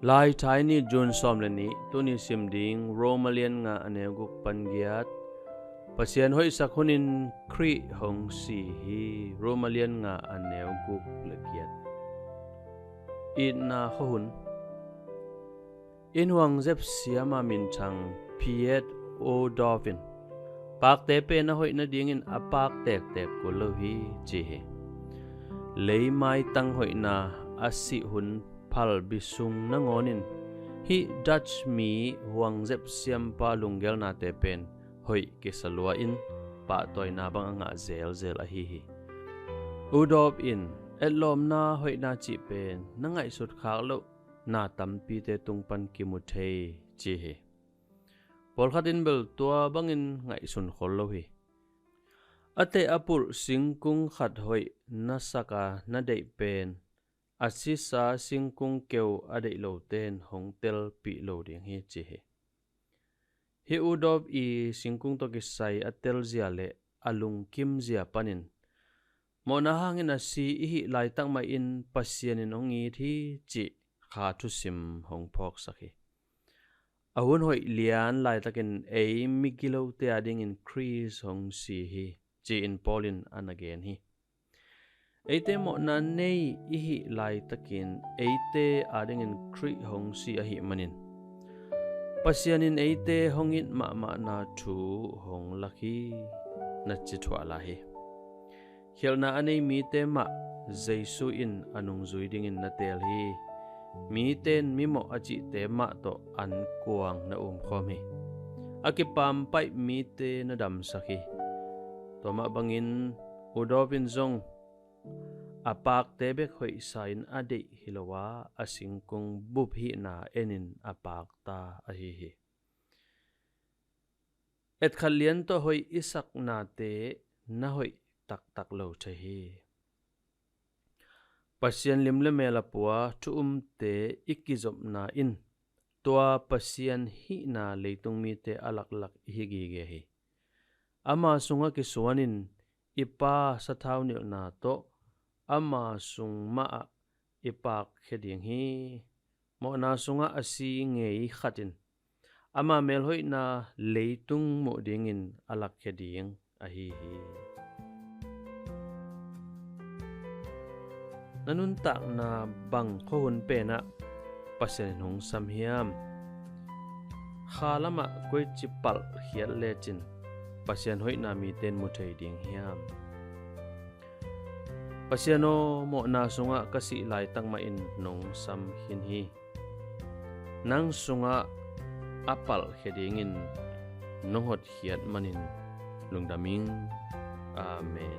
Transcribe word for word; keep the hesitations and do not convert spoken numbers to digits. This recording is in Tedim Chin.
Laithai ni, June sawm le nih. Tuni sim ding Roma lian nga a neu guk pan giat. Pasian hoihsak hunin Khrih hong si hi. Roma lian nga a neu guk le giat. Itna khuahun. Inn huang zep siama minthang Piet Oudorff in, pakte pen a hoih nadingin a pak tektek kul lo hi, ci hi. Leimaitang hoihna a sih hun phalbi sung nangawnin hih Dutch mi huang zep siampa lunggelnate pen hoih kisa lua in pahtawina bang a ngah zelzel ahi hi. Oudorff in, etlawmna hoihna cih pen na ngaihsut khak loh na tampite tung pan kimu thei, ci hi. Pawlkhat in bel tua bangin ngaihsun khol lo hi. A teh a pulh singkung khat hoih na sak a na deih pen a sisa singkung keu a deih loten hong telpih lo ding hi, ci hi. Hih Oudorff i singkung tawh kisai a telzia le a lungkimzia panin, mawhna hangin a si i hih laitak mahin Pasian in hong it hi cih kha thusim hong phawksak hi. A hun hoih lian laitakin ei migilote adingin Khrih hong si hi, ci-in Paul in a na gen hi. Eite mawhna nei i hih laitakin eite adingin Khrih hong si ahih manin Pasian in eite hong it mahmahna thu hong lak hi, na ci thuah lai hi. Khialhna a nei mite mah Jesu in a nungzui dingin na teel hi. Mite in mimawh a cihte mah tawh ankuang na umkhawm hi. A kipampaih mite na damsak hi. Tua mah bangin Oudorff in zong a pakte bek hoihsa in a deih hi lo a, a singkung bup hihna enin a pakta ahi hi. Etkhat lian tawh hoih i saknate na hoih taktak lo thei hi. Pasian lim le mel a pua thu umte i kizopna in tua Pasian hihna leitung mite a laklak i hi gige hi. Ama sungah kisuanin i Pa sathau nilhna tawh ama sung mahah i pakkhia ding hi. Mawhna sungah a si ngei khatin ama melhoihna leitung muh dingin a lakkhia ding ahi hi. Na nuntakna bang khuahun penah Pasian in hong sam hiam? Kha lamah koici palh khiat lecin Pasian hoihna mite in mu thei ding hiam? Pasian aw, mawhna sungah ka sih laitak mahin nong sam khin hi. Nang sungah a palhkhia dingin nong hotkhiat manin lungdam ing. Amen.